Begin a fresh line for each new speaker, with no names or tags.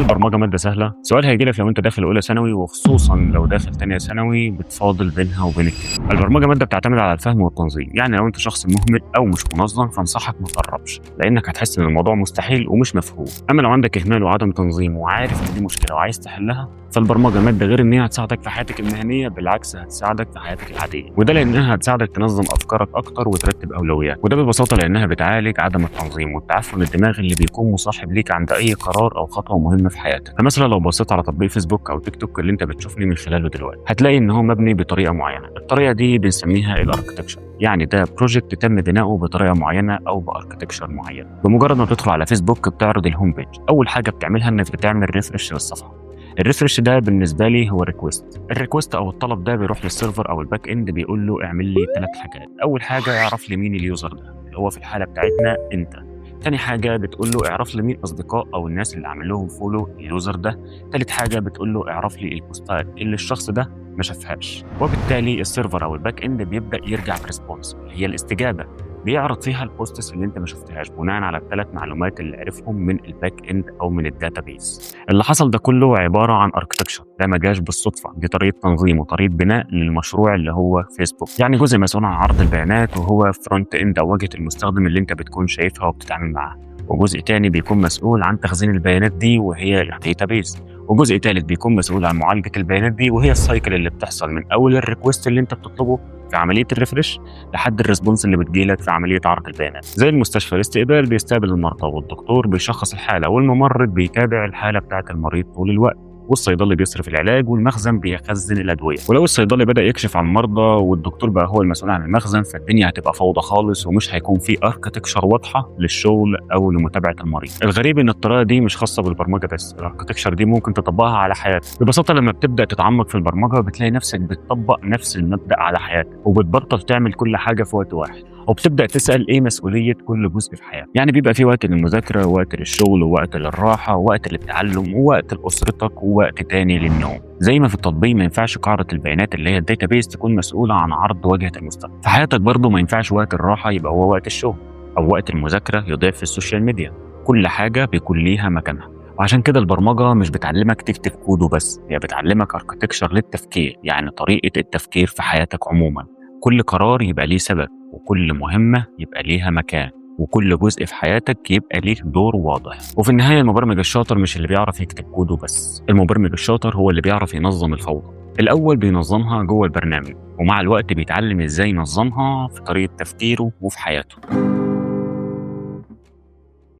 البرمجة مادة سهلة؟ سؤال هيجي لك لو انت داخل اولى ثانوي، وخصوصا لو داخل ثانية ثانوي بتفاضل بينها وبين الكتاب. البرمجة مادة بتعتمد على الفهم والتنظيم، يعني لو انت شخص مهمل او مش منظم فانصحك ما تقربش، لانك هتحس ان الموضوع مستحيل ومش مفهوم. اما لو عندك اهمال وعدم تنظيم وعارف ان دي مشكلة وعايز تحلها، فالبرمجه مادة غير ان هي هتساعدك في حياتك المهنيه، بالعكس هتساعدك في حياتك العاديه، وده لانها هتساعدك تنظم افكارك اكتر وترتب اولوياتك، وده ببساطة لانها بتعالج عدم التنظيم والتعفن الدماغي اللي بيكون مصاحب ليك عند اي قرار او خطوة مهمة في حياتك. فمثلا لو بصيت على تطبيق فيسبوك او تيك توك اللي انت بتشوفني من خلاله دلوقتي، هتلاقي ان هو مبني بطريقة معينه. الطريقة دي بنسميها ال architecture، يعني ده project تم بناؤه بطريقة معينة او ب architecture معين. بمجرد ما بتدخل على فيسبوك بتعرض ال home page، اول حاجة بتعملها انك بتعمل refresh للصفحه. ال refresh ده بالنسبة لي هو request. ال request او الطلب ده بيروح لل server او ال back end، بيقول له اعمل لي ثلاث حاجات. اول حاجة اعرف لي مين ال user ده، اللي هو في الحالة بتاعتنا انت. تاني حاجة بتقول له اعرف لي مين اصدقاء او الناس اللي عامل لهم follow ال user ده. تالت حاجة بتقول له اعرف لي البوستات اللي الشخص ده ما شافهاش. وبالتالي ال server او ال back end بيبدا يرجع ب response، اللي هي الاستجابه، بيعرض فيها ال posts اللي انت ما شفتهاش بناء على الثلاث معلومات اللي عرفهم من ال back end او من ال database. اللي حصل ده كله عبارة عن architecture، ده ما جاش بالصدفه، دي طريقه تنظيم وطريقه بناء للمشروع اللي هو فيسبوك. يعني جزء مسؤول عن عرض البيانات وهو front end او واجهه المستخدم اللي انت بتكون شايفها وبتتعامل معاها، وجزء تاني بيكون مسؤول عن تخزين البيانات دي وهي ال database، وجزء ثالث بيكون مسؤول عن معالجة البيانات دي وهي ال cycle اللي بتحصل من اول ال request اللي انت بتطلبه في عملية ال refresh لحد ال response اللي بتجيلك في عملية عرض البيانات. زي المستشفى، الاستقبال بيستقبل المرضى، والدكتور بيشخص الحاله، والممرض بيتابع الحالة بتاعه المريض طول الوقت، والصيدلي بيصرف العلاج، والمخزن بيخزن الادويه. ولو الصيدلي بدا يكشف عن المرضى والدكتور بقى هو المسؤول عن المخزن، فالدنيا هتبقى فوضى خالص ومش هيكون في architecture واضحة للشغل او لمتابعة المريض. الغريب ان الطريقة دي مش خاصة بالبرمجة بس، ال architecture دي ممكن تطبقها على حياتك. ببساطة لما بتبدا تتعمق في البرمجة بتلاقي نفسك بتطبق نفس المبدا على حياتك، وبتبطل تعمل كل حاجة في وقت واحد، وبتبدا تسال ايه مسؤولية كل جزء في حياتك. يعني بيبقى في وقت للمذاكره، ووقت للشغل، ووقت للراحه، ووقت للتعلم، ووقت لاسرتك، ووقت تاني للنوم. زي ما في التطبيق ما ينفعش قاعدة البيانات اللي هي ال database تكون مسؤولة عن عرض واجهه المستخدم، في حياتك برضه ما ينفعش وقت الراحة يبقى هو وقت الشغل، او وقت المذاكرة يضيع في ال social media. كل حاجة بيكون ليها مكانها. وعشان كده البرمجة مش بتعلمك تكتب كود وبس، هي بتعلمك architecture للتفكير، يعني طريقه التفكير في حياتك عموما. كل قرار يبقى ليه سبب، وكل مهمة يبقى ليها مكان، وكل جزء في حياتك يبقى ليه دور واضح. وفي النهاية المبرمج الشاطر مش اللي بيعرف يكتب كود وبس، المبرمج الشاطر هو اللي بيعرف ينظم الفوضى. الأول بينظمها جوه البرنامج، ومع الوقت بيتعلم إزاي ينظمها في طريقة تفكيره وفي حياته.